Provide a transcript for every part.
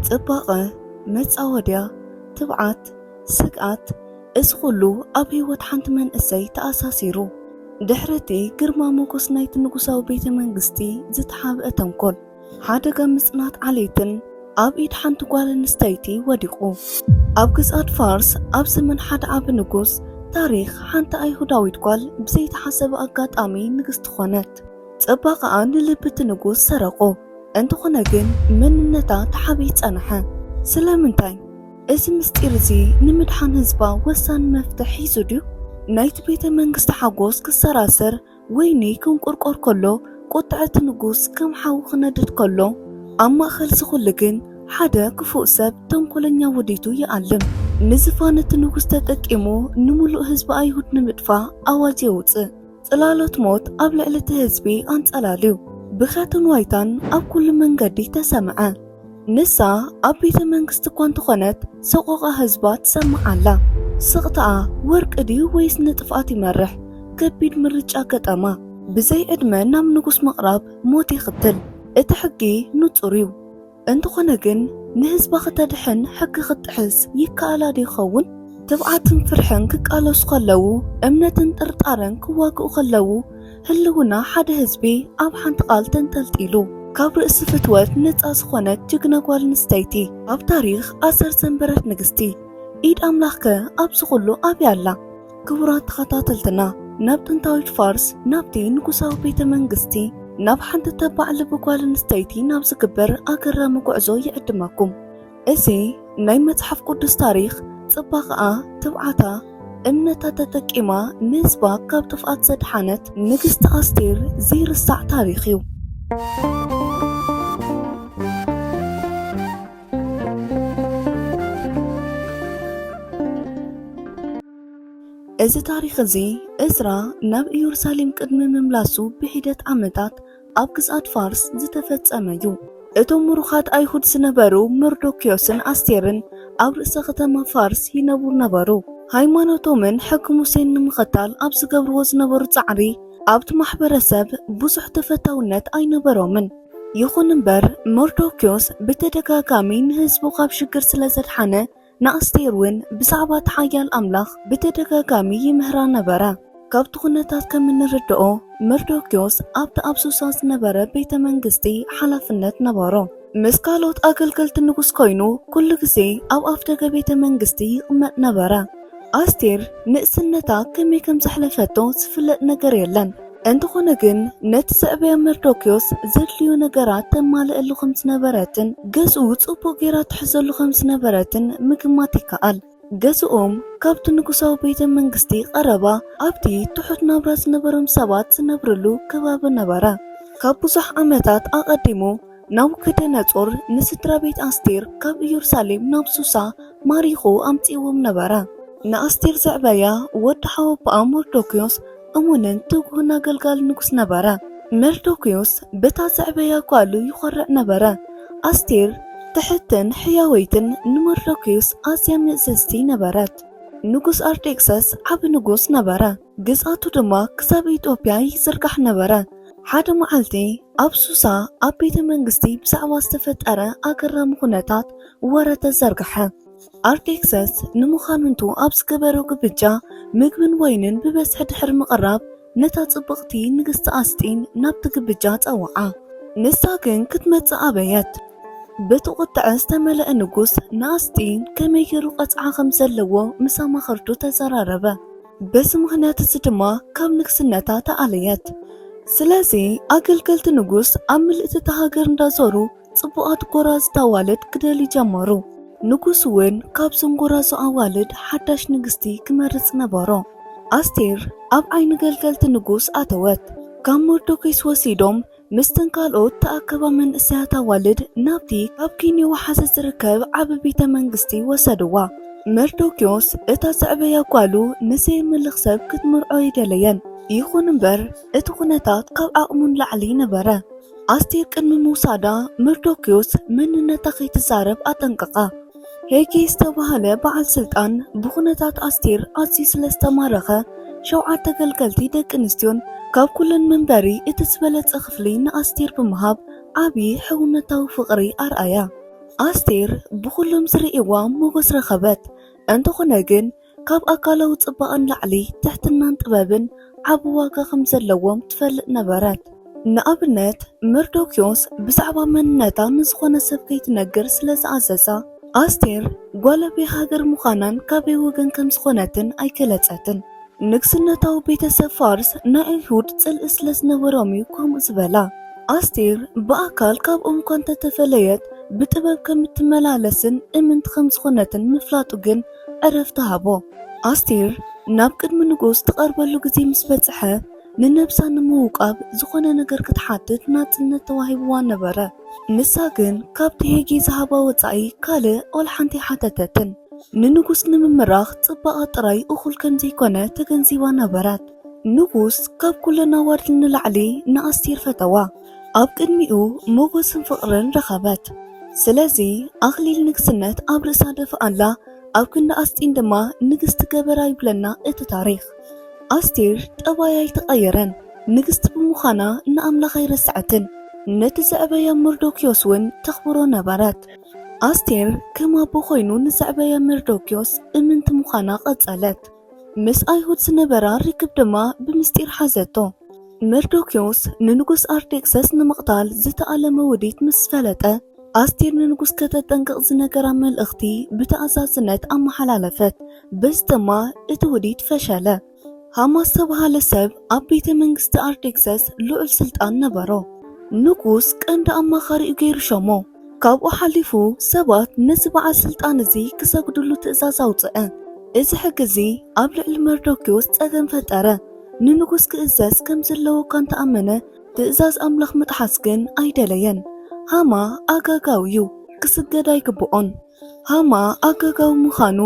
ጽባቐ፣ መጻወድያ፣ ትብዓት፣ ስግኣት፣ እዚ ኹሉ ኣብ ህይወት ሓንቲ መንእሰይ ተኣሳሲሩ። ድሕሪ እቲ ግርማ ሞገስ ናይቲ ንጉሳዊ ቤተ መንግስቲ ዝተሓብአ ተንኮል፣ ሓደጋ ምጽናት ዓሌትን ኣብ ኢድ ሓንቲ ጓል ኣንስተይቲ ወዲቑ። ኣብ ግዝኣት ፋርስ ኣብ ዘመን ሓደ ዓቢ ንጉስ ታሪኽ፣ ሓንቲ ኣይሁዳዊት ጓል ብዘይተሓሰበ ኣጋጣሚ ንግስቲ ኾነት። ጽባቐኣ ንልቢ እቲ ንጉስ ሰረቖ። እንተኾነ ግን መንነታ ተሓቢኡ ጸንሐ። ስለምንታይ? እዚ ምስጢር እዚ ንምድሓን ህዝባ ወሳኒ መፍትሕ ሒዙ ድዩ? ናይቲ ቤተ መንግስቲ ሓጎስ ክሰራሰር፣ ወይኒ ክንቁርቆር ከሎ፣ ቁጥዐ እቲ ንጉስ ከም ሓዊ ክነድድ ከሎ፣ ኣብ ማእከል እዚ ኩሉ ግን ሓደ ክፉእ ሰብ ተንኮለኛ ውዲቱ ይኣልም። ንዝፋን እቲ ንጉስ ተጠቂሙ ንምሉእ ህዝቢ ኣይሁድ ንምጥፋእ ኣዋጅ የውጽእ። ጽላሎት ሞት ኣብ ልዕሊ እቲ ህዝቢ ኣንጸላልዩ። ብኽያትን ዋይታን ኣብ ኩሉ መንገዲ ተሰምዐ። ንሳ ኣብ ቤተ መንግስቲ እኳ እንተኾነት፣ ሰቆቓ ህዝባ ትሰምዕ ኣላ። ስቕታኣ ወርቂ ድዩ ወይስ ንጥፍኣት ይመርሕ? ከቢድ ምርጫ ገጠማ። ብዘይ ዕድመ ናብ ንጉስ ምቕራብ ሞት የኽትል። እቲ ሕጊ ንጹር እዩ። እንተኾነ ግን፣ ንህዝባ ከተድሕን ሕጊ ክትጥሕስ ይከኣላ ዶ ይኸውን? ትብዓትን ፍርሕን ክቃለሱ ከለዉ፣ እምነትን ጥርጣረን ክዋግኡ ከለዉ፣ ህልውና ሓደ ህዝቢ ኣብ ሓንቲ ቃል ተንጠልጢሉ። ካብ ርእሲ ፍትወት ነጻ ዝኾነት ጅግና ጓል ኣንስተይቲ፣ ኣብ ታሪኽ ኣሰር ዘንበረት ንግስቲ፣ ኢድ ኣምላኽከ ኣብዚ ኩሉ ኣበይ ኣላ? ክቡራት ተኸታተልትና፣ ናብ ጥንታዊት ፋርስ፣ ናብቲ ንጉሳዊ ቤተ መንግስቲ፣ ናብ ሓንቲ ተባዕ ልቢ ጓል ኣንስተይቲ ናብ ዝግበር ኣገራሚ ጉዕዞ ይዕድመኩም። እዚ ናይ መጽሓፍ ቅዱስ ታሪኽ፣ ጽባቐኣ፣ ትብዓታ፣ እምነታ ተጠቂማ ንህዝባ ካብ ጥፍኣት ዘድሓነት ንግስቲ ኣስቴር ዘይርሳዕ ታሪኽ እዩ። እዚ ታሪኽ እዚ፣ እዝራ ናብ ኢየሩሳሌም ቅድሚ ምምላሱ ብሒደት ዓመታት ኣብ ግዝኣት ፋርስ ዝተፈጸመ እዩ። እቶም ምሩኻት ኣይሁድ ዝነበሩ መርዶክዮስን ኣስቴርን ኣብ ርእሰ ከተማ ፋርስ ይነብሩ ነበሩ። ሃይማኖቶምን ሕጊ ሙሴን ንምኽታል ኣብ ዝገብርዎ ዝነበሩ ጻዕሪ፣ ኣብቲ ማሕበረሰብ ብዙሕ ተፈታውነት ኣይነበሮምን። ይኹን እምበር፣ መርዶክዮስ ብተደጋጋሚ ንህዝቡ ካብ ሽግር ስለ ዘድሓነ፣ ንኣስቴር እውን ብዛዕባ እቲ ሓያል ኣምላኽ ብተደጋጋሚ ይምህራ ነበረ። ካብቲ ኩነታት ከም እንርድኦ፣ መርዶክዮስ ኣብቲ ኣብ ሱሳ ዝነበረ ቤተ መንግስቲ ሓላፍነት ነበሮ። ምስ ካልኦት ኣገልገልቲ ንጉስ ኮይኑ፣ ኩሉ ግዜ ኣብ ኣፍደገ ቤተ መንግስቲ ይቕመጥ ነበረ። ኣስቴር ንእስነታ ከመይ ከም ዘሕለፈቶ ዝፍለጥ ነገር የለን። እንተኾነ ግን፣ ነቲ ዘዕበያ መርዶክዮስ ዘድልዮ ነገራት ተማልአሉ ከም ዝነበረትን፣ ገዝኡ ጽቡቕ ጌራ ትሕዘሉ ከም ዝነበረትን ምግማት ይከኣል። ገዝኦም ካብቲ ንጉሳዊ ቤተ መንግስቲ ቀረባ፣ ኣብቲ ትሑት ናብራ ዝነበሮም ሰባት ዝነብርሉ ከባቢ ነበረ። ካብ ብዙሕ ዓመታት ኣቐዲሙ፣ ናቡከደነጾር ንስድራ ቤት ኣስቴር ካብ ኢየሩሳሌም ናብ ሱሳ ማሪኹ ኣምጺእዎም ነበረ። ንኣስቴር ዘዕበያ ወዲ ሓወቦኣ መርዶክዮስ እሙንን ትጉህን ኣገልጋሊ ንጉስ ነበረ። መርዶክዮስ በታ ዘዕበያ ጓሉ ይኾርዕ ነበረ። ኣስቴር ትሕትን ሕያወይትን፣ ንመርዶክዮስ ኣዝያ ምእዝዝቲ ነበረት። ንጉስ ኣርጤክሰስ ዓቢ ንጉስ ነበረ። ግዝኣቱ ድማ ክሳብ ኢትዮጵያ ይዝርጋሕ ነበረ። ሓደ መዓልቲ ኣብ ሱሳ ኣብ ቤተ መንግስቲ ብዛዕባ ዝተፈጠረ ኣገራሚ ኩነታት ወረ ተዘርግሐ። ኣርጤክሰስ ንመኳንንቱ ኣብ ዝገበሮ ግብጃ፣ ምግብን ወይንን ብበዝሒ ድሕሪ ምቕራብ፣ ነታ ጽብቕቲ ንግስቲ ኣስጢን ናብቲ ግብጃ ጸውዓ። ንሳ ግን ክትመጽእ ኣበየት። በቲ ቁጥዐ ዝተመልአ ንጉስ ንኣስጢን ከመይ ገይሩ ቀጽዓ ከም ዘለዎ ምስ ኣማኸርቱ ተዘራረበ። በዚ ምኽንያት እዚ ድማ ካብ ንግስነታ ተኣለየት። ስለዚ ኣገልገልቲ ንጉስ ኣብ ምልእቲ እታ ሃገር እንዳዞሩ ጽቡቓት ጎራዙት ኣዋልድ ክደልዩ ጀመሩ። ንጉስ እውን ካብዞም ጎራዙ ኣዋልድ ሓዳሽ ንግስቲ ክመርጽ ነበሮ። ኣስቴር ኣብ ዓይኒ ገልገልቲ ንጉስ ኣተወት። ካብ መርዶክዮስ ወሲዶም፣ ምስተን ካልኦት ተኣከባ መንእሰያት ኣዋልድ ናብቲ ካብ ኪንዮ ወሓዚ ዝርከብ ዓቢ ቤተ መንግስቲ ወሰድዋ። መርዶክዮስ እታ ዘዕበያ ጓሉ ንዘየምልኽ ሰብ ክትምርዖ ኣይደለየን። ይኹን እምበር፣ እቲ ኩነታት ካብ ዓቕሙ ንላዕሊ ነበረ። ኣስቴር ቅድሚ ምውሳዳ፣ መርዶክዮስ መንነታ ከይትዛረብ ኣጠንቀቓ። ሄጌ ዝተባህለ በዓል ስልጣን፣ ብኹነታት ኣስቴር ኣዝዩ ስለ ዝተማረኸ፣ ሸውዓተ ገልገልቲ ደቂ ኣንስትዮን ካብ ኩለን መንበሪ እቲ ዝበለጸ ክፍሊ ንኣስቴር ብምሃብ፣ ዓቢ ሕውነታዊ ፍቕሪ ኣርኣያ። ኣስቴር ብኹሎም ዝርእይዋ ሞገስ ረኸበት። እንተኾነ ግን፣ ካብ ኣካላዊ ጽባቐ ንላዕሊ ትሕትናን ጥበብን ዓቢ ዋጋ ከም ዘለዎም ትፈልጥ ነበረት። ንኣብነት፣ መርዶክዮስ ብዛዕባ መንነታ ንዝኾነ ሰብ ከይትነግር ስለ ዝኣዘዛ፣ ኣስቴር ጓል ኣበይ ሃገር ምዃናን ካበይ ወገን ከም ዝኾነትን ኣይገለጸትን። ንግስነታዊ ቤተሰብ ፋርስ ናይ ኣይሁድ ጽልኢ ስለ ዝነበሮም እዩ ከምኡ ዝበላ። ኣስቴር ብኣካል ካብኦም እኳ እንተተፈለየት፣ ብጥበብ ከም እትመላለስን እምንቲ ከም ዝኾነትን ምፍላጡ ግን ዕረፍቲ ሃቦ። ኣስቴር ናብ ቅድሚ ንጉስ ትቐርበሉ ግዜ ምስ በጽሐ፣ ንነብሳ ንምውቃብ ዝኾነ ነገር ክትሓትት ናጽነት ተዋሂብዋ ነበረ። ንሳ ግን ካብቲ ሄጊ ዝሃባ ወጻኢ ካልእ ዋላ ሓንቲ ሓተተትን። ንንጉስ ንምምራኽ ጽባቐ ጥራይ እኹል ከም ዘይኮነ ተገንዚባ ነበረት። ንጉስ ካብ ኩለን ኣዋልድ ንላዕሊ ንኣስቴር ፈተዋ። ኣብ ቅድሚኡ ሞገስን ፍቕርን ረኸበት። ስለዚ ኣኽሊል ንግስነት ኣብ ርእሳ ደፍኣላ፣ ኣብ ክንዲ ኣስጢን ድማ ንግስቲ ገበራ ይብለና እቲ ታሪኽ። ኣስቴር ጠባያ ኣይተቐየረን። ንግስቲ ብምዃና ንኣምላኽ ኣይረስዐትን። ነቲ ዘዕበያ መርዶክዮስ እውን ተኽብሮ ነበረት። ኣስቴር ከም ኣቦ ኮይኑ ንዘዕበያ መርዶክዮስ እምንቲ ምዃና ቀጸለት። ምስ ኣይሁድ ዝነበራ ርክብ ድማ ብምስጢር ሓዘቶ። መርዶክዮስ ንንጉስ ኣርጤክሰስ ንምቕታል ዝተኣለመ ውዲት ምስ ፈለጠ፣ ኣስቴር ንንጉስ ከተጠንቅቕ ዝነገራ መልእኽቲ ብተኣዛዝነት ኣመሓላለፈት። በዚ ድማ እቲ ውዲት ፈሸለ። ሃማ ዝተባህለ ሰብ ኣብ ቤተ መንግስቲ ኣርጤክሰስ ልዑል ስልጣን ነበሮ። ንጉስ ቀንዲ ኣማኻሪኡ ገይሩ ሸሞ። ካብኡ ሓሊፉ ሰባት ነዚ በዓል ስልጣን እዚ ክሰግድሉ ትእዛዝ ኣውጽአ። እዚ ሕጊ እዚ ኣብ ልዕሊ መርዶክዮስ ጸገም ፈጠረ። ንንጉስ ክእዘዝ ከም ዘለዎ እኳ እንተኣመነ፣ ትእዛዝ ኣምላኽ ምጥሓስ ግን ኣይደለየን። ሃማ ኣጋጋዊ እዩ፣ ክስገድ ኣይግብኦን። ሃማ ኣጋጋዊ ምዃኑ፣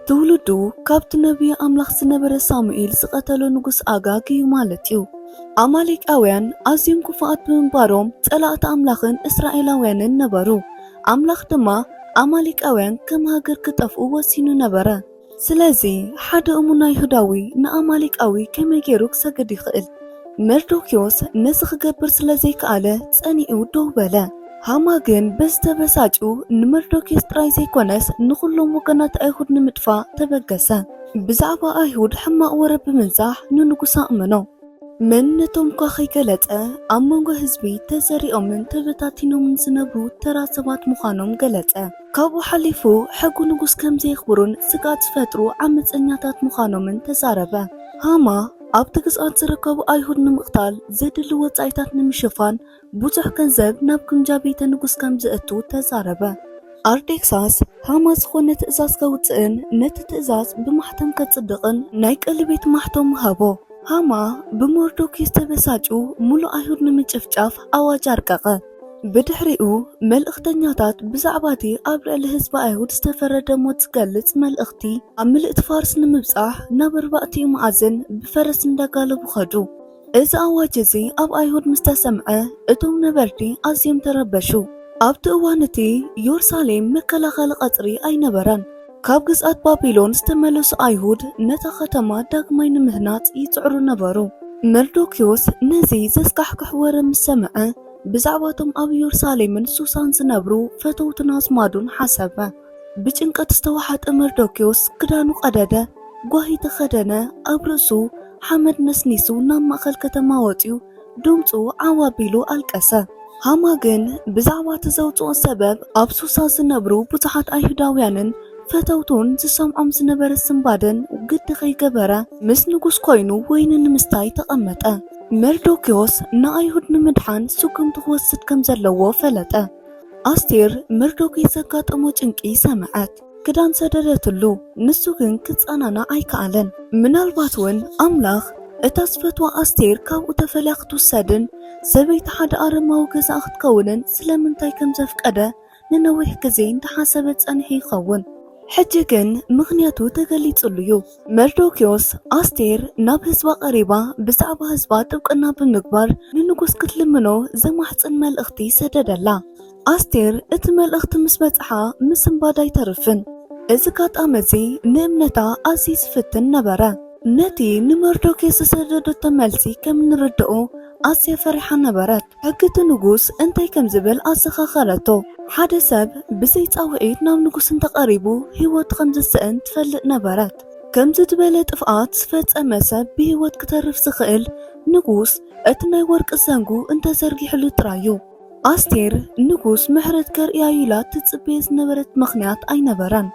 ትውልዱ ካብቲ ነቢይ ኣምላኽ ዝነበረ ሳሙኤል ዝቐተሎ ንጉስ ኣጋግ እዩ ማለት እዩ። ኣማሌቃውያን ኣዝዮም ክፉኣት ብምንባሮም፣ ጸላእቲ ኣምላኽን እስራኤላውያንን ነበሩ። ኣምላኽ ድማ ኣማሌቃውያን ከም ሃገር ክጠፍኡ ወሲኑ ነበረ። ስለዚ፣ ሓደ እሙን ኣይሁዳዊ ንኣማሌቃዊ ከመይ ገይሩ ክሰግድ ይኽእል? መርዶክዮስ ነዚ ክገብር ስለ ዘይከኣለ፣ ጸኒዑ ደው በለ። ሃማ ግን በዚ ተበሳጭዩ፣ ንመርዶክዮስ ጥራይ ዘይኮነስ፣ ንኹሎም ወገናት ኣይሁድ ንምጥፋእ ተበገሰ። ብዛዕባ ኣይሁድ ሕማቕ ወረ ብምንዛሕ ንንጉስ ኣእመኖ። መንነቶም እኳ ከይገለጸ፣ ኣብ መንጎ ህዝቢ ተዘሪኦምን ተበታቲኖምን ዝነብሩ ተራ ሰባት ምዃኖም ገለጸ። ካብኡ ሓሊፉ፣ ሕጉ ንጉስ ከም ዘየኽብሩን ስግኣት ዝፈጥሩ ዓመጸኛታት ምዃኖምን ተዛረበ። ሃማ፣ ኣብቲ ግዝኣት ዝርከቡ ኣይሁድ ንምቕታል ዘድሊ ወጻኢታት ንምሽፋን ብዙሕ ገንዘብ ናብ ግምጃ ቤተ ንጉስ ከም ዘእቱ ተዛረበ። ኣርጤክሳስ ሃማ ዝኾነ ትእዛዝ ከውጽእን ነቲ ትእዛዝ ብማሕተም ከጽድቕን ናይ ቀለቤት ማሕተሙ ሃቦ። ሃማ ብመርዶክዮስ ተበሳጩ ምሉእ ኣይሁድ ንምጭፍጫፍ ኣዋጅ ኣርቀቐ። ብድሕሪኡ፣ መልእኽተኛታት ብዛዕባ እቲ ኣብ ልዕሊ ህዝቢ ኣይሁድ ዝተፈረደ ሞት ዝገልጽ መልእኽቲ ኣብ ምልእቲ ፋርስ ንምብጻሕ ናብ ኣርባዕቲኡ መኣዝን ብፈረስ እንዳጋለቡ ኸዱ። እዚ ኣዋጅ እዚ ኣብ ኣይሁድ ምስ ተሰምዐ፣ እቶም ነበርቲ ኣዝዮም ተረበሹ። ኣብቲ እዋን እቲ፣ ዮርሳሌም መከላኸሊ ቀጽሪ ኣይነበራን። ካብ ግዝኣት ባቢሎን ዝተመለሱ ኣይሁድ ነታ ከተማ ዳግማይ ንምህናጽ ይጽዕሩ ነበሩ። መርዶክዮስ ነዚ ዘስካሕክሕ ወረ ምስ ሰምዐ፣ ብዛዕባቶም ኣብ ዮርሳሌምን ሱሳን ዝነብሩ ፈተውቱን ኣዝማዱን ሓሰበ። ብጭንቀት ዝተዋሕጠ መርዶክዮስ ክዳኑ ቀደደ፣ ጓሂ ተኸደነ፣ ኣብ ርእሱ ሓመድ ነስኒሱ ናብ ማእከል ከተማ ወጺኡ ድምጹ ዓው ኣቢሉ ኣልቀሰ። ሃማ ግን ብዛዕባ እቲ ዘውጽኦ ሰበብ ኣብ ሱሳ ዝነብሩ ብዙሓት ኣይሁዳውያንን ፈተውቱን ዝሰምዖም ዝነበረ ስንባደን ግዲ ከይገበረ፣ ምስ ንጉስ ኮይኑ ወይኒ ንምስታይ ተቐመጠ። መርዶክዮስ ንኣይሁድ ንምድሓን ስጉምቲ ክወስድ ከም ዘለዎ ፈለጠ። ኣስቴር መርዶክዮስ ዘጋጠሞ ጭንቂ ሰምዐት። ክዳን ሰደደትሉ፣ ንሱ ግን ክጸናናዕ ኣይከኣለን። ምናልባት እውን ኣምላኽ እታ ዝፈትዋ ኣስቴር ካብኡ ተፈልያ ክትውሰድን ሰበይቲ ሓደ ኣረማዊ ገዛኢ ክትከውንን ስለምንታይ ከም ዘፍቀደ ንነዊሕ ግዜ እንዳሓሰበ ጸኒሑ ይኸውን። ሕጂ ግን ምኽንያቱ ተገሊጹሉ እዩ። መርዶክዮስ ኣስቴር ናብ ህዝባ ቀሪባ ብዛዕባ ህዝባ ጥብቅና ብምግባር ንንጉስ ክትልምኖ ዘማሕጽን መልእኽቲ ሰደደላ። ኣስቴር እቲ መልእኽቲ ምስ በጽሓ ምስንባዳ ኣይተርፍን። እዚ ኣጋጣሚ እዚ ንእምነታ ኣዝዩ ዝፍትን ነበረ። ነቲ ንመርዶክዮስ ዝሰደደቶ መልሲ ከም እንርድኦ፣ ኣዝያ ፈሪሓ ነበረት። ሕጊ እቲ ንጉስ እንታይ ከም ዝብል ኣዘኻኸረቶ። ሓደ ሰብ ብዘይ ጻውዒት ናብ ንጉስ እንተቐሪቡ ህይወቱ ከም ዝስእን ትፈልጥ ነበረት። ከምዚ ዝበለ ጥፍኣት ዝፈጸመ ሰብ ብህይወት ክተርፍ ዝኽእል ንጉስ እቲ ናይ ወርቂ ዘንጉ እንተዘርጊሕሉ ጥራይ እዩ። ኣስቴር ንጉስ ምሕረት ከርእያ ኢላ ትጽበዮ ዝነበረት ምኽንያት ኣይነበረን።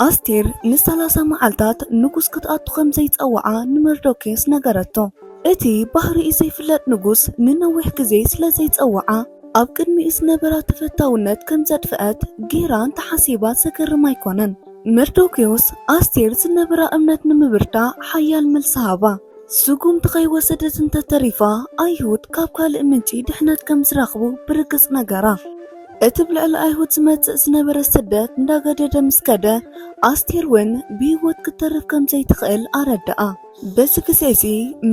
ኣስቴር ንሰላሳ መዓልታት ንጉስ ክትኣቱ ከም ዘይጸውዓ ንመርዶክዮስ ነገረቶ። እቲ ባህሪኡ ዘይፍለጥ ንጉስ ንነዊሕ ግዜ ስለ ዘይጸውዓ ኣብ ቅድሚኡ ዝነበራ ተፈታውነት ከም ዘጥፍአት ጌራ እንተሓሲባ ዘገርም ኣይኮነን። መርዶክዮስ ኣስቴር ዝነበራ እምነት ንምብርታዕ ሓያል መልሲ ሃባ። ስጉምቲ ከይወሰደት እንተተሪፋ ኣይሁድ ካብ ካልእ ምንጪ ድሕነት ከም ዝረኽቡ ብርግጽ ነገራ። እቲ ብልዕሊ ኣይሁድ ዝመጽእ ዝነበረ ስደት እንዳገደደ ምስ ከደ ኣስቴር እውን ብህይወት ክትተርፍ ከም ዘይትኽእል ኣረድኣ። በዚ ግዜ እዚ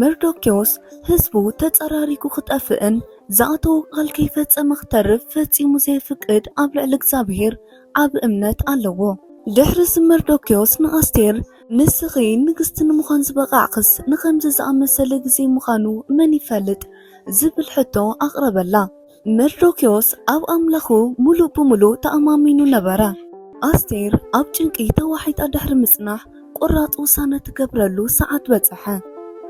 መርዶክዮስ ህዝቡ ተጸራሪጉ ክጠፍእን ዝኣተዎ ቃል ከይፈጸመ ክተርፍ ፈጺሙ ዘየፍቅድ ኣብ ልዕሊ እግዚኣብሔር ዓቢ እምነት ኣለዎ። ድሕሪ እዚ መርዶክዮስ ንኣስቴር ንስኺ ንግስቲ ንምዃን ዝበቓዕክስ ንኸምዚ ዝኣመሰለ ግዜ ምዃኑ መን ይፈልጥ ዝብል ሕቶ ኣቕረበላ። መርዶክዮስ ኣብ ኣምላኹ ምሉእ ብምሉእ ተኣማሚኑ ነበረ። ኣስቴር ኣብ ጭንቂ ተዋሒጣ ድሕሪ ምጽናሕ ቁራጽ ውሳነ ትገብረሉ ሰዓት በጽሐ።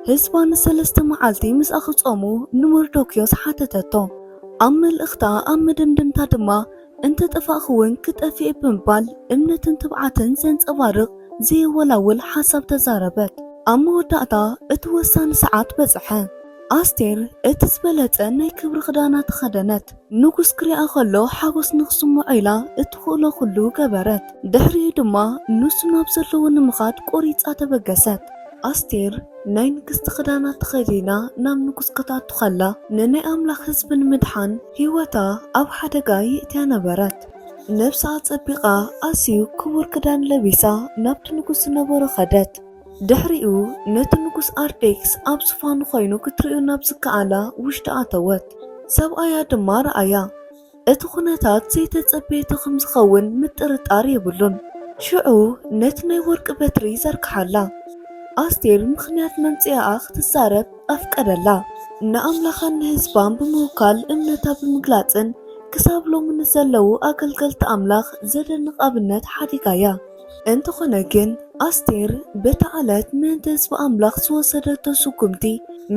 ህዝባ ንሰለስተ መዓልቲ ምስኣ ክጾሙ ንመርዶክዮስ ሓተተቶ። ኣብ መልእኽታ ኣብ መደምደምታ ድማ እንተ ጠፋእኹ እውን ክጠፍእ ብምባል እምነትን ትብዓትን ዘንጸባርቕ ዘየወላውል ሓሳብ ተዛረበት። ኣብ መወዳእታ እቲ ወሳኒ ሰዓት በጽሐ። ኣስቴር እቲ ዝበለጸ ናይ ክብሪ ክዳና ተኸደነት። ንጉስ ክሪኣ ከሎ ሓጎስ ንኽስምዖ ኢላ እትኽእሎ ኩሉ ገበረት። ድሕሪኡ ድማ ንሱ ናብ ዘለዎ ንምኻድ ቆሪጻ ተበገሰት። ኣስቴር ናይ ንግስቲ ክዳና ተኸዲና ናብ ንጉስ ክትኣቱ ከላ ንናይ ኣምላኽ ህዝቢ ንምድሓን ህይወታ ኣብ ሓደጋ የእትያ ነበረት። ነብሳ ኣጸቢቓ ኣዝዩ ክቡር ክዳን ለቢሳ ናብቲ ንጉስ ዝነበሮ ከደት። ድሕሪኡ ነቲ ንጉስ ኣርጤክስ ኣብ ዝፋኑ ኮይኑ ክትርእዮ ናብ ዝከኣላ ውሽጢ ኣተወት። ሰብኣያ ድማ ረኣያ። እቲ ኩነታት ዘይተጸበየቶ ከም ዝኸውን ምጥርጣር የብሉን። ሽዑ ነቲ ናይ ወርቂ በትሪ ዘርግሓላ። ኣስቴር ምኽንያት መምጽኢኣ ክትዛረብ ኣፍቀደላ። ንኣምላኻን ንህዝባን ብምውካል እምነታ ብምግላጽን ክሳብ ሎሚ ንዘለዉ ኣገልገልቲ ኣምላኽ ዘደንቕ ኣብነት ሓዲጋ'ያ። እንተኾነ ግን ኣስቴር በታ ዕለት ምእንቲ ህዝቢ ኣምላኽ ዝወሰደቶ ስጉምቲ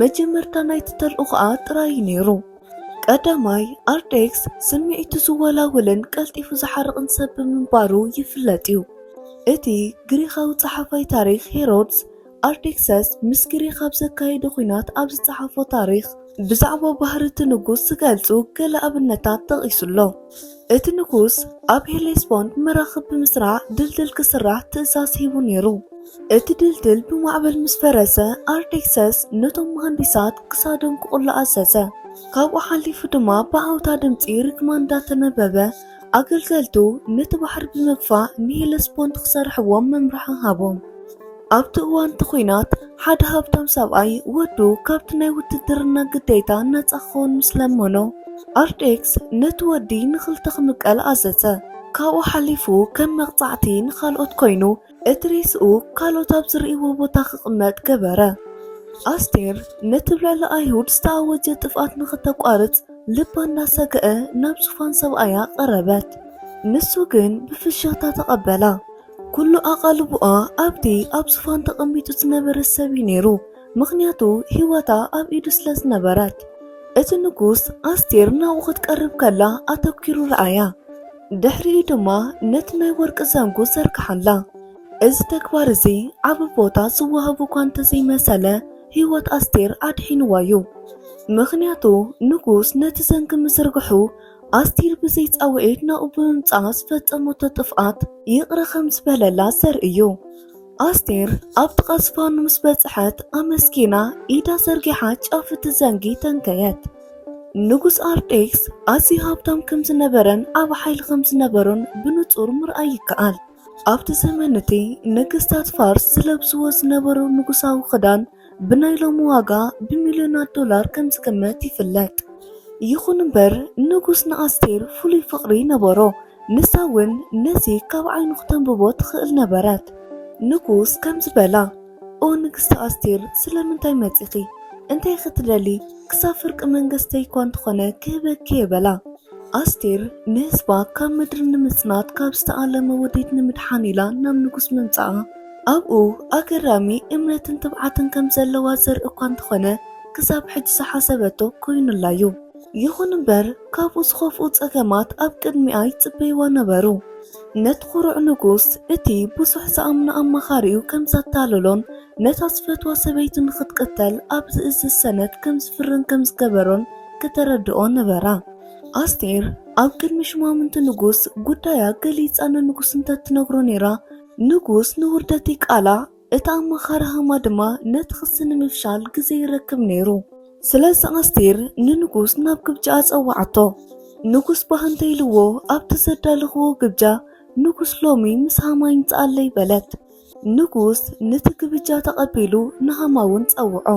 መጀመርታ ናይቲ ተልእኾኣ ጥራይ እዩ ነይሩ። ቀዳማይ፣ ኣርጤክስ ስምዒቱ ዝወላውልን ቀልጢፉ ዝሓርቕን ሰብ ብምንባሩ ይፍለጥ እዩ። እቲ ግሪኻዊ ጸሓፋይ ታሪኽ ሄሮድስ ኣርጤክሰስ ምስ ግሪኽ ኣብ ዘካየዶ ኲናት ኣብ ዝጸሓፎ ታሪኽ ብዛዕባ ባህሪ እቲ ንጉስ ዝገልጹ ገለ ኣብነታት ጠቒሱ ኣሎ። እቲ ንጉስ ኣብ ሄሌስፖንት መራኽብ ብምስራዕ ድልድል ክስራሕ ትእዛዝ ሂቡ ነይሩ። እቲ ድልድል ብማዕበል ምስ ፈረሰ ኣርጤክሰስ ነቶም መሃንዲሳት ክሳዶም ክቑሎ ኣዘዘ። ካብኡ ሓሊፉ ድማ ብዓውታ ድምጺ ርግማን እንዳተነበበ ኣገልገልቱ ነቲ ባሕሪ ብምግፋዕ ንሄሌስፖንት ክሰርሕዎም መምርሒ ሃቦም። ኣብቲ እዋን እቲ ኲናት ሓደ ሃብታም ሰብኣይ ወዱ ካብቲ ናይ ውትድርና ግዴታ ነጻ ክኸውን ምስ ለመኖ ኣርጤክስ ነቲ ወዲ ንኽልተ ክምቀል ኣዘዘ። ካብኡ ሓሊፉ ከም መቕጻዕቲ ንኻልኦት ኮይኑ እቲ ሬስኡ ካልኦት ኣብ ዝርእይዎ ቦታ ክቕመጥ ገበረ። ኣስቴር ነቲ ብልዕሊ ኣይሁድ ዝተኣወጀ ጥፍኣት ንኽተቋርጽ ልባ እንዳሰግአ ናብ ዙፋን ሰብኣያ ቀረበት። ንሱ ግን ብፍሽኽታ ተቐበላ። ኩሉ ኣቓልቦኣ ኣብቲ ኣብ ዙፋን ተቐሚጡ ዝነበረ ሰብ እዩ ነይሩ፣ ምኽንያቱ ህይወታ ኣብ ኢዱ ስለ ዝነበረት። እቲ ንጉስ ኣስቴር ናብኡ ክትቀርብ ከላ ኣተኲሩ ረኣያ። ድሕሪኡ ድማ ነቲ ናይ ወርቂ ዘንጉ ዘርግሓላ። እዚ ተግባር እዚ ዓቢ ቦታ ዝወሃቦ እኳ እንተዘይመሰለ ህይወት ኣስቴር ኣድሒንዋ እዩ። ምኽንያቱ ንጉስ ነቲ ዘንጊ ምዝርግሑ ኣስቴር ብዘይ ጻውዒት ናብኡ ብምምጻኣ ዝፈጸመቶ ጥፍኣት ይቕረ ከም ዝበለላ ዘርኢ እዩ። ኣስቴር ኣብ ጥቓ ዝፋኑ ምስ በጽሐት ኣመስጊና ኢዳ ዘርጊሓ ጫፍ እቲ ዘንጊ ተንከየት። ንጉስ ኣርጤክስ ኣዝዩ ሃብታም ከም ዝነበረን ዓቢ ሓይሊ ከም ዝነበሮን ብንጹር ምርኣይ ይከኣል። ኣብቲ ዘመን እቲ ነገስታት ፋርስ ዝለብስዎ ዝነበሩ ንጉሳዊ ክዳን ብናይ ሎሚ ዋጋ ብሚልዮናት ዶላር ከም ዝግመት ይፍለጥ። ይኹን እምበር ንጉስ ንኣስቴር ፍሉይ ፍቕሪ ነበሮ። ንሳ እውን ነዚ ካብ ዓይኑ ክተንብቦ ትኽእል ነበረት። ንጉስ ከምዚ በላ፣ ኦ ንግስቲ ኣስቴር ስለምንታይ መጺኺ? እንታይ ክትደሊ? ክሳብ ፍርቂ መንግስተይ እኳ እንተኾነ ክህበኪ እየ በላ። ኣስቴር ንህዝባ ካብ ምድሪ ንምጽናት ካብ ዝተኣለመ ውዲት ንምድሓን ኢላ ናብ ንጉስ ምምጻኣ ኣብኡ ኣገራሚ እምነትን ትብዓትን ከም ዘለዋ ዘርኢ እኳ እንተኾነ ክሳብ ሕጂ ዝሓሰበቶ ኮይኑላ እዩ። ይኹን እምበር ካብኡ ዝኸፍኡ ጸገማት ኣብ ቅድሚኣ ይጽበይዋ ነበሩ። ነቲ ኩሩዕ ንጉስ እቲ ብዙሕ ዝኣምኖ ኣማኻሪኡ ከም ዘታለሎን ነታ ዝፈትዋ ሰበይቱ ንኽትቅተል ኣብ ዝእዝዝ ሰነድ ከም ዝፍርም ከም ዝገበሮን ከተረድኦ ነበራ። ኣስቴር ኣብ ቅድሚ ሽማምንቲ ንጉስ ጉዳያ ገሊጻ ንንጉስ እንተትነግሮ ነይራ፣ ንጉስ ንውርደት ይቃላዕ፣ እቲ ኣማኻሪ ሃማ ድማ ነቲ ክሲ ንምፍሻል ግዜ ይረክብ ነይሩ። ስለዚ ኣስቴር ንንጉስ ናብ ግብጃ ኣጸዋዓቶ። ንጉስ ባህ እንተ ኢልዎ ኣብቲ ዘዳለኽዎ ግብጃ ንጉስ ሎሚ ምስ ሃማ ይምጽኣለይ በለት። ንጉስ ነቲ ግብጃ ተቐቢሉ ንሃማ እውን ጸውዖ።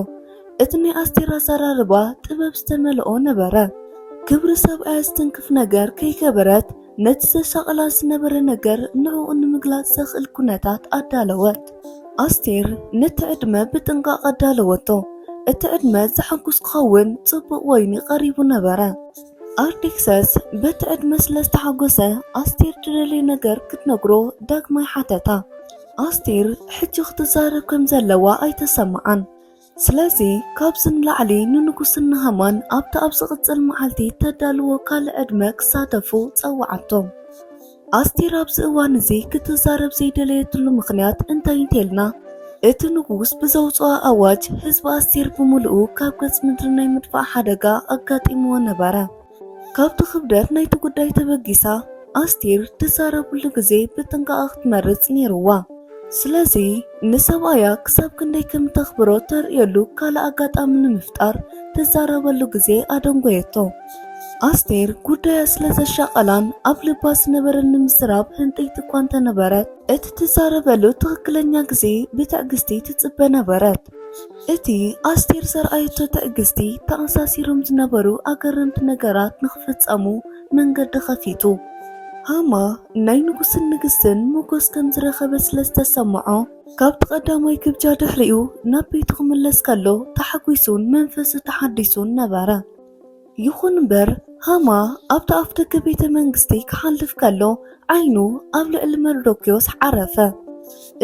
እቲ ናይ ኣስቴር ኣዘራርባ ጥበብ ዝተመልኦ ነበረ። ክብሪ ሰብኣያ ዝትንክፍ ነገር ከይገበረት ነቲ ዘሻቕላ ዝነበረ ነገር ንዕኡ ንምግላጽ ዘኽእል ኩነታት ኣዳለወት። ኣስቴር ነቲ ዕድመ ብጥንቃቕ ኣዳለወቶ። እቲ ዕድመ ዘሐጉስ ክኸውን ጽቡቕ ወይኒ ቀሪቡ ነበረ። ኣርጤክሰስ በቲ ዕድመ ስለ ዝተሓጎሰ ኣስቴር ትደልዮ ነገር ክትነግሮ ዳግማይ ሓተታ። ኣስቴር ሕጂ ክትዛረብ ከም ዘለዋ ኣይተሰምዓን። ስለዚ ካብዚ ንላዕሊ ንንጉስን ንሃማን ኣብቲ ኣብ ዝቕጽል መዓልቲ ተዳልዎ ካልእ ዕድመ ክሳተፉ ጸውዓቶም። ኣስቴር ኣብዚ እዋን እዚ ክትዛረብ ዘይደለየትሉ ምኽንያት እንታይ እንተልና፣ እቲ ንጉስ ብዘውጽኦ ኣዋጅ ህዝቢ ኣስቴር ብምሉኡ ካብ ገጽ ምድሪ ናይ ምጥፋእ ሓደጋ ኣጋጢምዎ ነበረ። ካብቲ ክብደት ናይቲ ጉዳይ ተበጊሳ ኣስቴር ትዛረብሉ ግዜ ብጥንቃቐ ክትመርጽ ነይርዋ። ስለዚ ንሰብኣያ ክሳብ ክንደይ ከም ተኽብሮ ተርእየሉ ካልእ ኣጋጣሚ ንምፍጣር ትዛረበሉ ግዜ ኣደንጎየቶ። ኣስቴር ጉዳያ ስለ ዘሻቐላን ኣብ ልባ ዝነበረ ንምዝራብ ህንጥይቲ እኳ እንተነበረት፣ እቲ ትዛረበሉ ትኽክለኛ ግዜ ብትዕግስቲ ትጽበ ነበረት። እቲ ኣስቴር ዘርኣየቶ ትዕግስቲ ተኣሳሲሮም ዝነበሩ ኣገረምቲ ነገራት ንኽፍጸሙ መንገዲ ኸፊቱ። ሃማ ናይ ንጉስን ንግስትን ሞጎስ ከም ዝረኸበ ስለ ዝተሰምዖ፣ ካብቲ ቀዳማይ ግብጃ ድሕሪኡ ናብ ቤቱ ክምለስ ከሎ ተሓጒሱን መንፈሱ ተሓዲሱን ነበረ። ይኹን እምበር ሃማ ኣብቲ ኣፍደገ ቤተ መንግስቲ ክሓልፍ ከሎ ዓይኑ ኣብ ልዕሊ መርዶክዮስ ዓረፈ።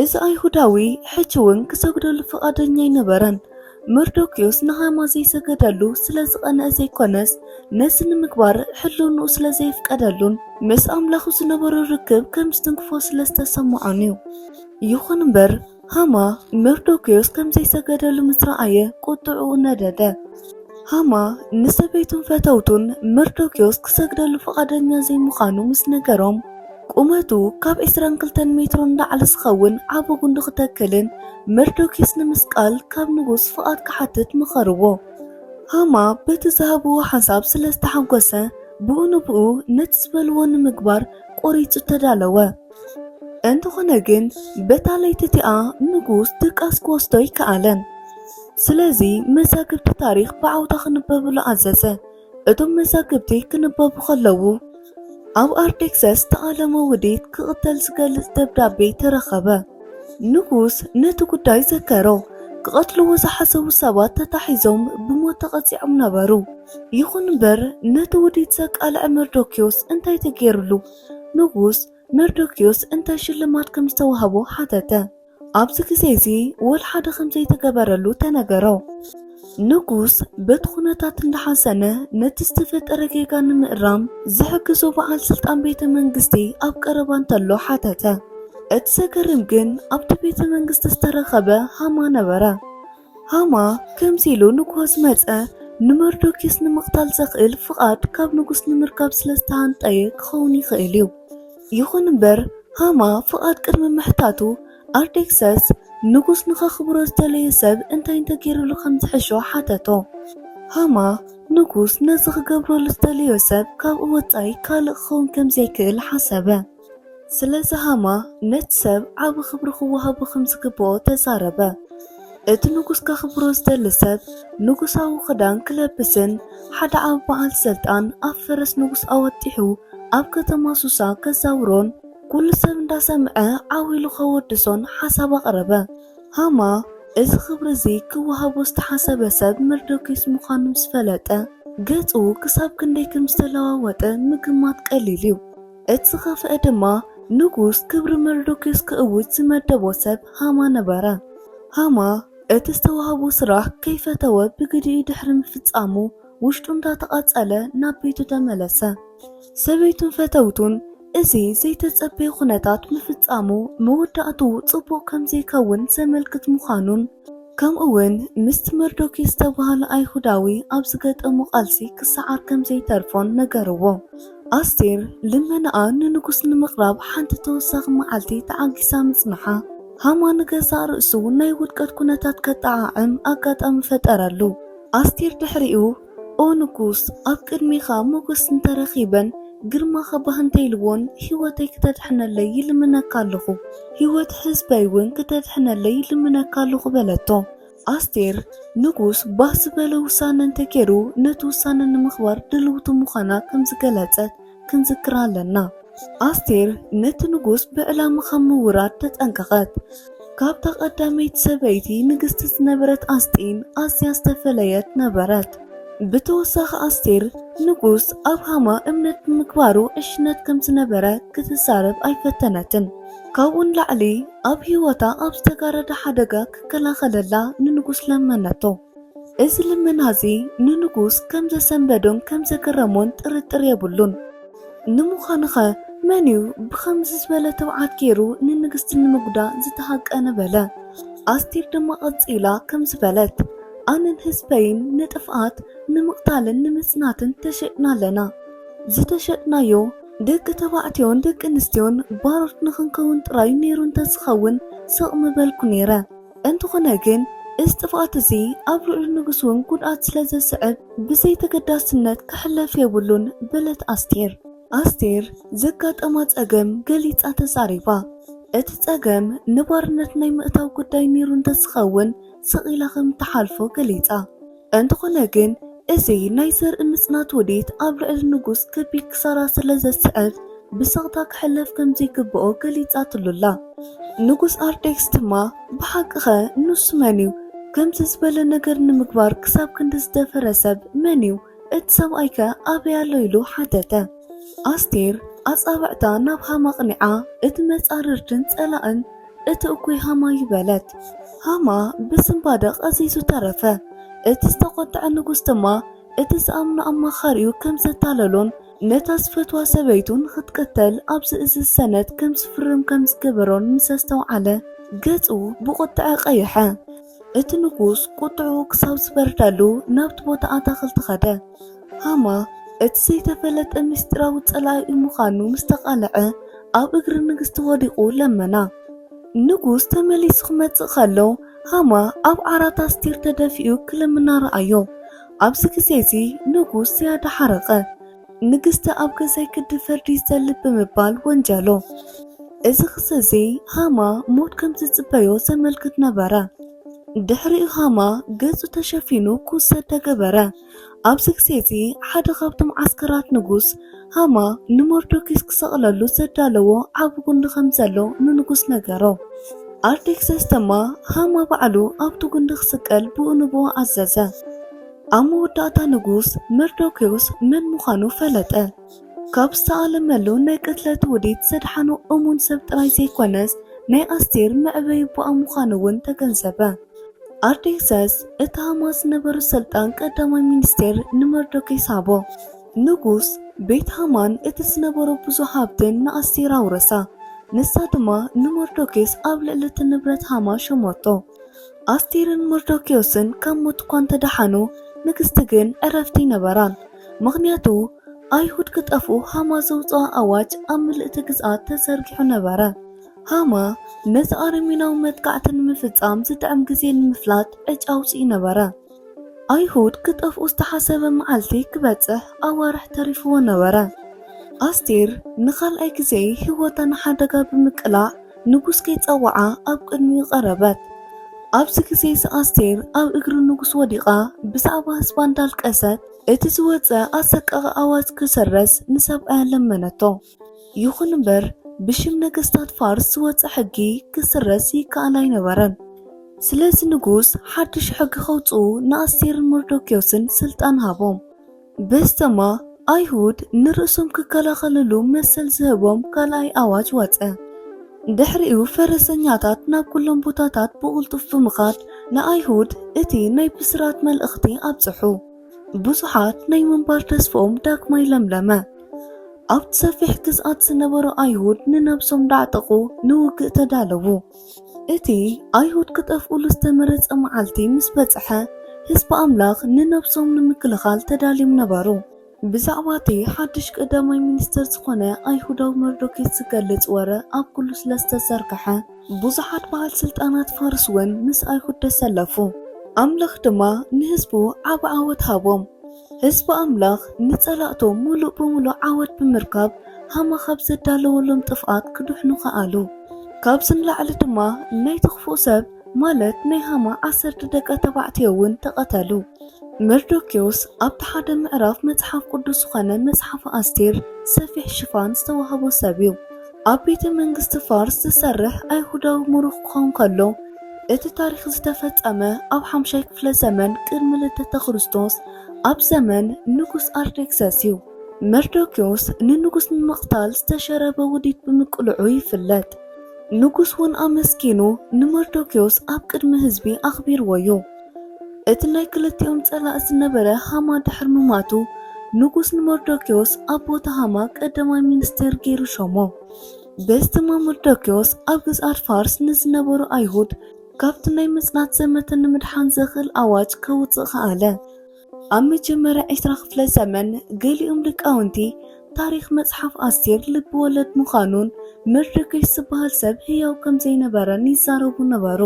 እዚ ኣይሁዳዊ ሕጂ እውን ክሰግደሉ ፍቓደኛ ኣይነበረን። መርዶክዮስ ንሃማ ዘይሰገደሉ ስለ ዝቐንአ ዘይኮነስ ነዚ ንምግባር ሕልውንኡ ስለ ዘየፍቀደሉን ምስ ኣምላኹ ዝነበሮ ርክብ ከም ዝትንክፎ ስለ ዝተሰምዖን እዩ። ይኹን እምበር ሃማ መርዶክዮስ ከም ዘይሰገደሉ ምስ ረኣየ ቁጥዕኡ ነደደ። ሃማ ንሰበይቱን ፈተውቱን መርዶክዮስ ክሰግደሉ ፍቓደኛ ዘይምዃኑ ምስ ነገሮም፣ ቁመቱ ካብ ዕስራን ክልተን ሜትሮ ንላዕሊ ዝኸውን ዓቢ ጉንዲ ክተክልን መርዶክዮስ ንምስቃል ካብ ንጉስ ፍቓድ ክሓትት መኸርዎ። ሃማ በቲ ዝሃብዎ ሓሳብ ስለ ዝተሓጎሰ ብኡ ንብኡ ነቲ ዝበልዎ ንምግባር ቆሪጹ ተዳለወ። እንተኾነ ግን በታ ለይቲ እቲኣ ንጉስ ድቃስ ክወስዶ ኣይከኣለን። ስለዚ መዛግብቲ ታሪኽ ብዓውታ ክንበብሉ ኣዘዘ። እቶም መዛግብቲ ክንበቡ ከለዉ ኣብ ኣርጤክሰስ ዝተኣለመ ውዲት ክቕተል ዝገልጽ ደብዳቤ ተረኸበ። ንጉስ ነቲ ጉዳይ ዘከሮ። ክቐትልዎ ዝሓሰቡ ሰባት ተታሒዞም ብሞት ተቐጺዖም ነበሩ። ይኹን እምበር ነቲ ውዲት ዘቃልዐ መርዶክዮስ እንታይ ተገይሩሉ? ንጉስ መርዶክዮስ እንታይ ሽልማት ከም ዝተዋህቦ ሓተተ። ኣብዚ ግዜ እዚ ወላ ሓደ ከም ዘይተገበረሉ ተነገሮ። ንጉስ በቲ ኩነታት እንዳሓዘነ ነቲ ዝተፈጠረ ጌጋ ንምእራም ዝሕግዞ በዓል ስልጣን ቤተ መንግስቲ ኣብ ቀረባ እንተሎ ሓተተ። እቲ ዘገርም ግን ኣብቲ ቤተ መንግስቲ ዝተረኸበ ሃማ ነበረ። ሃማ ከምዚ ኢሉ ንጉሆ ዝመጸ ንመርዶክዮስ ንምቕታል ዘኽእል ፍቓድ ካብ ንጉስ ንምርካብ ስለ ዝተሃንጠየ ክኸውን ይኽእል እዩ። ይኹን እምበር ሃማ ፍቓድ ቅድሚ ምሕታቱ ኣርጤክሰስ ንጉስ ንኸኽብሮ ዝደለየ ሰብ እንታይ እንተገይሩሉ ከም ዝሕሾ ሓተቶ። ሃማ ንጉስ ነዚ ክገብረሉ ዝደለዮ ሰብ ካብኡ ወጻኢ ካልእ ክኸውን ከም ዘይክእል ሓሰበ። ስለዚ ሃማ ነቲ ሰብ ዓቢ ክብሪ ክወሃቦ ከም ዝግብኦ ተዛረበ። እቲ ንጉስ ከኽብሮ ዝደሊ ሰብ ንጉሳዊ ክዳን ክለብስን ሓደ ዓቢ በዓል ስልጣን ኣብ ፈረስ ንጉስ ኣወጢሑ ኣብ ከተማ ሱሳ ከዛውሮን ኩሉ ሰብ እንዳሰምዐ ዓው ኢሉ ከወድሶን ሓሳብ ኣቕረበ። ሃማ እዚ ክብሪ እዚ ክወሃቦ ዝተሓሰበ ሰብ መርዶክዮስ ምዃኑ ምስ ፈለጠ፣ ገጹ ክሳብ ክንደይ ከም ዝተለዋወጠ ምግማት ቀሊል እዩ። እቲ ዝኸፍአ ድማ፣ ንጉስ ክብሪ መርዶክዮስ ክእውጅ ዝመደቦ ሰብ ሃማ ነበረ። ሃማ እቲ ዝተዋህቦ ስራሕ ከይፈተወ ብግዲኡ ድሕሪ ምፍጻሙ፣ ውሽጡ እንዳተቓጸለ ናብ ቤቱ ተመለሰ። ሰበይቱን ፈተውቱን እዚ ዘይተጸበየ ኩነታት ምፍጻሙ መወዳእትኡ ጽቡቕ ከም ዘይከውን ዘመልክት ምዃኑን፣ ከምኡውን ምስቲ መርዶክዮስ ዝተባህለ ኣይሁዳዊ ኣብ ዝገጠሞ ቃልሲ ክሰዓር ከም ዘይተርፎን ነገርዎ። ኣስቴር ልመናኣ ንንጉስ ንምቕራብ ሓንቲ ተወሳኺ መዓልቲ ተዓጊሳ ምጽንሓ፣ ሃማ ንገዛእ ርእሱ ናይ ውድቀት ኩነታት ከጠዓዕም ኣጋጣሚ ፈጠረሉ። ኣስቴር ድሕሪኡ፣ "ኦ ንጉስ፣ ኣብ ቅድሚኻ ሞገስ እንተረኺበን ግርማኻ ባህ እንተኢልዎን ህይወተይ ክተድሕነለይ ይልምነካ ኣለኹ። ህይወት ህዝበይ እውን ክተድሕነለይ ይልምነካ ኣለኹ" በለቶ። ኣስቴር ንጉስ ባህ ዝበሎ ውሳነ እንተገይሩ ነቲ ውሳነ ንምኽባር ድልውቲ ምዃና ከም ዝገለጸት ክንዝክር ኣለና። ኣስቴር ነቲ ንጉስ ብዕላማ ካብ ምውራድ ተጠንቀቐት። ካብታ ቀዳመይቲ ሰበይቲ ንግስቲ ዝነበረት ኣስጢን ኣዝያ ዝተፈለየት ነበረት። ብተወሳኺ ኣስቴር ንጉስ ኣብ ሃማ እምነት ብምግባሩ ዕሽነት ከም ዝነበረ ክትዛረብ ኣይፈተነትን። ካብኡ ንላዕሊ ኣብ ህይወታ ኣብ ዝተጋረደ ሓደጋ ክከላኸለላ ንንጉስ ለመነቶ። እዚ ልመና እዚ ንንጉስ ከም ዘሰንበዶን ከም ዘገረሞን ጥርጥር የብሉን። ንምዃኑኸ መን እዩ ብኸምዚ ዝበለ ትብዓት ገይሩ ንንግስቲ ንምጉዳእ ዝተሃቀነ? በለ። ኣስቴር ድማ ቀጺላ ከምዚ በለት፣ ኣነን ህዝበይን ንጥፍኣት ንምቕታልን ንምጽናትን ተሸጥና ኣለና። ዝተሸጥናዮ ደቂ ተባዕትዮን ደቂ ኣንስትዮን ባሮት ንኽንከውን ጥራይ ነይሩ እንተዝኸውን ስቕ ምበልኩ ነይረ። እንተኾነ ግን እዚ ጥፍኣት እዚ ኣብ ልዕሊ ንጉስ እውን ጉድኣት ስለ ዘስዕብ ብዘይ ተገዳስነት ክሕለፍ የብሉን በለት ኣስቴር። ኣስቴር ዘጋጠማ ጸገም ገሊጻ ተዛሪባ። እቲ ጸገም ንባርነት ናይ ምእታው ጉዳይ ነይሩ እንተዝኸውን ስቕ ኢላ ከም እትሓልፎ ገሊጻ። እንተኾነ ግን እዚ ናይ ዘርኢ ምጽናት ውዲት ኣብ ልዕሊ ንጉስ ከቢድ ክሳራ ስለ ዘስዕብ ብስቕታ ክሕለፍ ከም ዘይግብኦ ገሊጻትሉ ኣላ። ንጉስ ኣርጤክስ ድማ ብሓቅኸ ንሱ መን እዩ? ከምዚ ዝበለ ነገር ንምግባር ክሳብ ክንዲ ዝደፈረ ሰብ መን እዩ? እቲ ሰብኣይከ ኣበይ ኣሎ? ኢሉ ሓተተ። ኣስቴር ኣጻብዕታ ናብ ሃማ ኣቕኒዓ፣ እቲ መጻርርትን ጸላእን እቲ እኩይ ሃማ እዩ በለት። ሃማ ብስንባደ ቀዚዙ ተረፈ። እቲ ዝተቖጥዐ ንጉስ ድማ እቲ ዝኣምኖ ኣማኻሪኡ ከም ዘታለሎን ነታ ዝፈትዋ ሰበይቱ ንኽትቅተል ኣብ ዝእዝዝ ሰነድ ከም ዝፍርም ከም ዝገበሮን ምስ ኣስተውዓለ፣ ገጹ ብቑጥዐ ቀይሐ። እቲ ንጉስ ቁጥዑ ክሳብ ዝበርደሉ ናብቲ ቦታ ኣታኽልቲ ኸደ። ሃማ እቲ ዘይተፈለጠ ምስጢራዊ ጸላኢኡ ምዃኑ ምስ ተቓልዐ፣ ኣብ እግሪ ንግስቲ ወዲቑ ለመና። ንጉስ ተመሊሱ ክመጽእ ከሎ፣ ሃማ ኣብ ዓራት ኣስቴር ተደፊኡ ክልምና ረኣዮ። ኣብዚ ግዜ እዚ ንጉስ ዝያዳ ሓረቐ። ንግስቲ ኣብ ገዛይ ክዲ ፍርዲ ይዘልል ብምባል ወንጀሎ። እዚ ክሲ እዚ ሃማ ሞት ከም ዝጽበዮ ዘመልክት ነበረ። ድሕሪኡ ሃማ ገጹ ተሸፊኑ ክውሰድ ተገበረ። ኣብዚ ግዜ እዚ ሓደ ካብቶም ዓስከራት ንጉስ ሃማ ንመርዶክዮስ ክሰቕለሉ ዘዳለዎ ዓቢ ጉንዲ ከም ዘሎ ንንጉስ ነገሮ። ኣርጤክሰስ ድማ ሃማ ባዕሉ ኣብቲ ጉንዲ ክስቀል ብኡ ንብኡ ኣዘዘ። ኣብ መወዳእታ ንጉስ መርዶክዮስ መን ምዃኑ ፈለጠ። ካብ ዝተኣለመሉ ናይ ቅትለት ውዲት ዘድሓኖ እሙን ሰብ ጥራይ ዘይኮነስ፣ ናይ ኣስቴር መዕበዪ ኣቦኣ ምዃኑ እውን ተገንዘበ። ኣርጤክሰስ እቲ ሃማ ዝነበሮ ስልጣን ቀዳማይ ሚኒስቴር ንመርዶክዮስ ሃቦ። ንጉስ ቤት ሃማን እቲ ዝነበሮ ብዙሕ ሃብትን ንኣስቴር ኣውረሳ። ንሳ ድማ ንመርዶክዮስ ኣብ ልዕሊ እቲ ንብረት ሃማ ሸሞቶ። ኣስቴርን መርዶክዮስን ካብ ሞት እኳ እንተደሓኑ፣ ንግስቲ ግን ዕረፍቲ ኣይነበራን። ምኽንያቱ፣ ኣይሁድ ክጠፍኡ ሃማ ዘውጽኦ ኣዋጅ ኣብ ምልእቲ ግዝኣት ተዘርጊሑ ነበረ። ሃማ ነዚ ኣረሜናዊ መጥቃዕቲ ንምፍጻም ዝጥዕም ግዜ ንምፍላጥ ዕጫ ኣውጺኡ ነበረ። ኣይሁድ ክጠፍኡ ዝተሓሰበ መዓልቲ ክበጽሕ ኣዋርሕ ተሪፍዎ ነበረ። ኣስቴር ንኻልኣይ ግዜ ህይወታ ንሓደጋ ብምቅላዕ ንጉስ ከይጸውዓ ኣብ ቅድሚኡ ቀረበት። ኣብዚ ግዜ እዚ ኣስቴር ኣብ እግሪ ንጉስ ወዲቓ ብዛዕባ ህዝባ እንዳልቀሰት፣ እቲ ዝወጸ ኣሰቃቒ ኣዋጅ ክስረዝ ንሰብኣያ ለመነቶ። ይኹን እምበር፣ ብሽም ነገስታት ፋርስ ዝወጸ ሕጊ ክስረዝ ይከኣል ኣይነበረን። ስለዚ ንጉስ ሓድሽ ሕጊ ከውጽኡ ንኣስቴርን መርዶክዮስን ስልጣን ሃቦም። በዚ ድማ ኣይሁድ ንርእሶም ክከላኸልሉ መሰል ዝህቦም ካልኣይ ኣዋጅ ወጸ። ድሕሪኡ ፈረሰኛታት ናብ ኩሎም ቦታታት ብቕልጡፍ ብምኻድ ንኣይሁድ እቲ ናይ ብስራት መልእኽቲ ኣብጽሑ። ብዙሓት ናይ ምንባር ተስፍኦም ዳግማይ ለምለመ። ኣብቲ ሰፊሕ ግዝኣት ዝነበሩ ኣይሁድ ንነብሶም ዳዕጠቑ ንውግእ ተዳለዉ። እቲ ኣይሁድ ክጠፍኡሉ ዝተመረጸ መዓልቲ ምስ በጽሐ፣ ህዝቢ ኣምላኽ ንነብሶም ንምክልኻል ተዳልዮም ነበሩ። ብዛዕባ እቲ ሓድሽ ቀዳማይ ሚኒስተር ዝኾነ ኣይሁዳዊ መርዶክዮስ ዝገልጽ ወረ ኣብ ኩሉ ስለ ዝተዘርግሐ፣ ብዙሓት በዓል ስልጣናት ፋርስ እውን ምስ ኣይሁድ ተሰለፉ። ኣምላኽ ድማ ንህዝቡ ዓቢ ዓወት ሃቦም። ህዝቢ ኣምላኽ ንጸላእቶም ምሉእ ብምሉእ ዓወት ብምርካብ፣ ሃማ ካብ ዘዳለወሎም ጥፍኣት ክድሕኑ ከኣሉ። ካብዚ ንላዕሊ ድማ ናይቲ ክፉእ ሰብ፣ ማለት ናይ ሃማ ዓሰርተ ደቂ ተባዕትዮ እውን ተቐተሉ። መርዶክዮስ ኣብቲ ሓደ ምዕራፍ መጽሓፍ ቅዱስ ዝኾነ መጽሓፍ ኣስቴር ሰፊሕ ሽፋን ዝተዋህቦ ሰብ እዩ። ኣብ ቤተ መንግስቲ ፋርስ ዝሰርሕ ኣይሁዳዊ ምሩኽ ክኸውን ከሎ፣ እቲ ታሪኽ ዝተፈጸመ ኣብ ሓምሻይ ክፍለ ዘመን ቅድሚ ልደተ ክርስቶስ፣ ኣብ ዘመን ንጉስ ኣርጤክሰስ እዩ። መርዶክዮስ ንንጉስ ንምቕታል ዝተሸረበ ውዲት ብምቅልዑ ይፍለጥ። ንጉስ እውን ኣመስጊኑ ንመርዶክዮስ ኣብ ቅድሚ ህዝቢ ኣኽቢርዎ እዩ። እቲ ናይ ክልቲኦም ጸላእ ዝነበረ ሃማ ድሕሪ ምማቱ፣ ንጉስ ንመርዶክዮስ ኣብ ቦታ ሃማ ቀዳማይ ሚኒስተር ገይሩ ሾሞ። በዚ ድማ መርዶክዮስ ኣብ ግዝኣት ፋርስ ንዝነበሩ ኣይሁድ ካብቲ ናይ ምጽናት ዘመተ ንምድሓን ዘኽእል ኣዋጅ ከውጽእ ከኣለ። ኣብ መጀመርያ ዕስራ ክፍለ ዘመን፣ ገሊኦም ሊቃውንቲ ታሪኽ መጽሓፍ ኣስቴር ልቢ ወለድ ምዃኑን መርዶክዮስ ዝበሃል ሰብ ህያው ከም ዘይነበረን ይዛረቡ ነበሩ።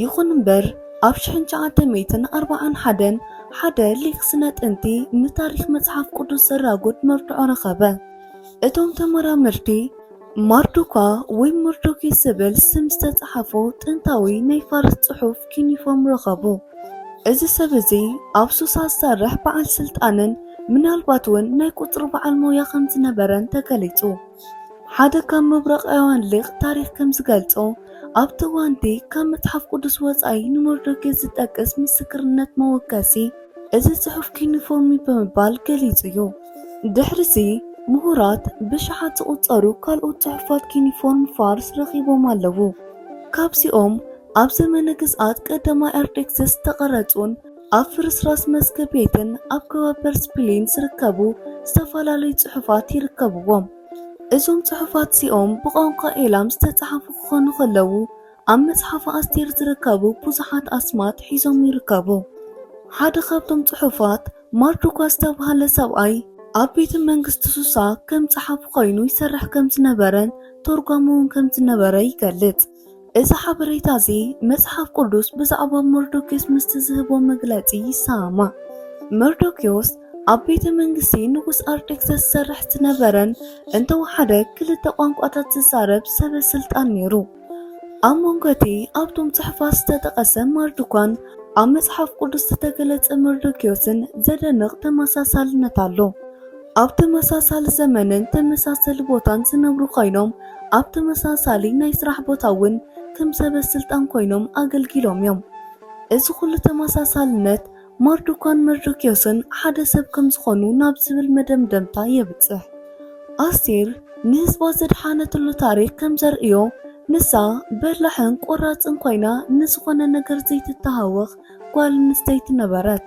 ይኹን እምበር፣ ኣብ ሽሕን ትሽዓተ ሚእትን ኣርባዓን ሓደን ሓደ ሊቕ ስነ ጥንቲ ንታሪኽ መጽሓፍ ቅዱስ ዘራጉድ መርትዖ ረኸበ። እቶም ተመራመርቲ፣ ማርዱካ ወይ መርዶክዮስ ዝብል ስም ዝተጻሕፎ ጥንታዊ ናይ ፋርስ ጽሑፍ ኪኒፎርም ረኸቡ። እዚ ሰብ እዚ ኣብ ሱሳ ዝሰርሕ በዓል ስልጣንን ምናልባት እውን ናይ ቁጽሪ በዓል ሞያ ከም ዝነበረን ተገሊጹ። ሓደ ካብ መብረቓውያን ሊቕ ታሪኽ ከም ዝገልጾ፣ ኣብቲ እዋንቲ ካብ መጽሓፍ ቅዱስ ወጻኢ ንመርዶክዮስ ዝጠቅስ ምስክርነት መወከሲ፣ እዚ ጽሑፍ ኪኒፎርሚ ብምባል ገሊጹ እዩ። ድሕሪዚ፣ ምሁራት ብሽሓት ዝቑጸሩ ካልኦት ጽሑፋት ኪኒፎርም ፋርስ ረኺቦም ኣለዉ። ካብዚኦም፣ ኣብ ዘመነ ግዝኣት ቀዳማይ ኣርጤክስስ ዝተቐረጹን ኣብ ፍርስራስ መስገ ቤትን ኣብ ከባቢ ፐርስፒሊን ዝርከቡ ዝተፈላለዩ ጽሑፋት ይርከብዎም። እዞም ጽሑፋት እዚኦም ብቋንቋ ኤላም ዝተጻሕፉ ክኾኑ ከለዉ፣ ኣብ መጽሓፍ ኣስቴር ዝርከቡ ብዙሓት ኣስማት ሒዞም ይርከቡ። ሓደ ካብቶም ጽሑፋት፣ ማርዱካ ዝተባህለ ሰብኣይ ኣብ ቤተ መንግስቲ ሱሳ ከም ጸሓፊ ኮይኑ ይሰርሕ ከም ዝነበረን ተርጓሚ እውን ከም ዝነበረ ይገልጽ። እዚ ሓበሬታ እዚ መጽሓፍ ቅዱስ ብዛዕባ መርዶክዮስ ምስቲ ዝህቦ መግለጺ ይሰማማዕ። መርዶክዮስ ኣብ ቤተ መንግስቲ ንጉስ ኣርጤክሰስ ዝሰርሕ ዝነበረን እንተወሓደ ክልተ ቋንቋታት ዝዛረብ ሰበ ስልጣን ነይሩ። ኣብ መንጎ እቲ ኣብቶም ጽሑፋት ዝተጠቐሰ ማርዱካን ኣብ መጽሓፍ ቅዱስ ዝተገለጸ መርዶክዮስን ዘደንቕ ተመሳሳልነት ኣሎ። ኣብ ተመሳሳሊ ዘመንን ተመሳሳሊ ቦታን ዝነብሩ ኮይኖም፣ ኣብ ተመሳሳሊ ናይ ስራሕ ቦታ እውን ከም ሰበ ስልጣን ኮይኖም ኣገልጊሎም እዮም። እዚ ኩሉ ተመሳሳልነት ማርዱካን መርዶክዮስን ሓደ ሰብ ከም ዝኾኑ ናብ ዝብል መደምደምታ የብጽሕ። ኣስቴር ንህዝባ ዘድሓነትሉ ታሪኽ ከም ዘርእዮ፣ ንሳ በላሕን ቆራጽን ኮይና ንዝኾነ ነገር ዘይትተሃወኽ ጓል ኣንስተይቲ ነበረት።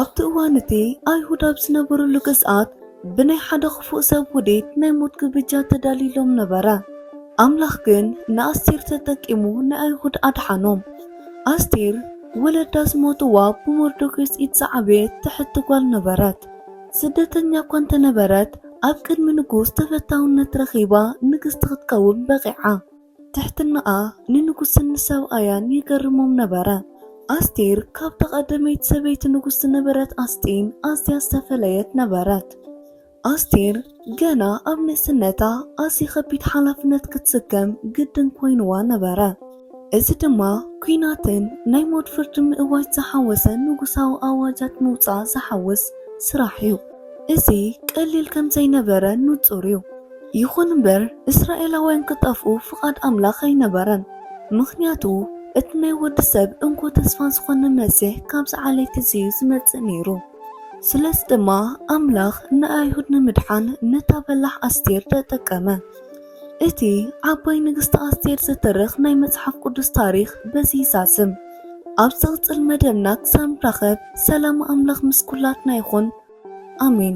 ኣብቲ እዋን እቲ ኣይሁድ ኣብ ዝነበሩሉ ግዝኣት ብናይ ሓደ ክፉእ ሰብ ውዲት ናይ ሞት ግብጃ ተዳልዩሎም ነበረ። ኣምላኽ ግን ንኣስቴር ተጠቂሙ ንኣይሁድ ኣድሓኖም። ኣስቴር ወለዳ ዝሞትዋ ብመርዶክዮስ ኢድ ዝዓበየት ትሕቲ ጓል ነበረት። ስደተኛ እኳ እንተነበረት ኣብ ቅድሚ ንጉስ ተፈታውነት ረኺባ ንግስቲ ክትከውን በቒዓ። ትሕትናኣ ንንጉስን ንሰብኣያን ይገርሞም ነበረ። ኣስቴር ካብታ ቀደመይቲ ሰበይቲ ንጉስ ዝነበረት ኣስጢን ኣዝያ ዝተፈለየት ነበረት። ኣስቴር ገና ኣብ ንእስነታ ኣዝዩ ከቢድ ሓላፍነት ክትስከም ግድን ኮይንዋ ነበረ። እዚ ድማ ኲናትን ናይ ሞት ፍርዲ ምእዋጅ ዝሓወሰ ንጉሳዊ ኣዋጃት ምውጻእ ዝሓውስ ስራሕ እዩ። እዚ ቀሊል ከም ዘይነበረ ንጹር እዩ። ይኹን እምበር፣ እስራኤላውያን ክጠፍኡ ፍቓድ ኣምላኽ ኣይነበረን። ምኽንያቱ፣ እቲ ናይ ወዲ ሰብ እንኮ ተስፋ ዝኾነ መሲሕ ካብዚ ዓሌት እዚ እዩ ዝመጽእ ነይሩ። ስለዚ ድማ ኣምላኽ ንኣይሁድ ንምድሓን ነታ በላሕ ኣስቴር ተጠቀመ። እቲ ዓባይ ንግስቲ ኣስቴር ዝትርኽ ናይ መጽሓፍ ቅዱስ ታሪኽ በዚ ይዛዝም። ኣብ ዝቕጽል መደብና ክሳብ ንራኸብ ሰላም ኣምላኽ ምስ ኩላትና ይኹን። ኣሜን።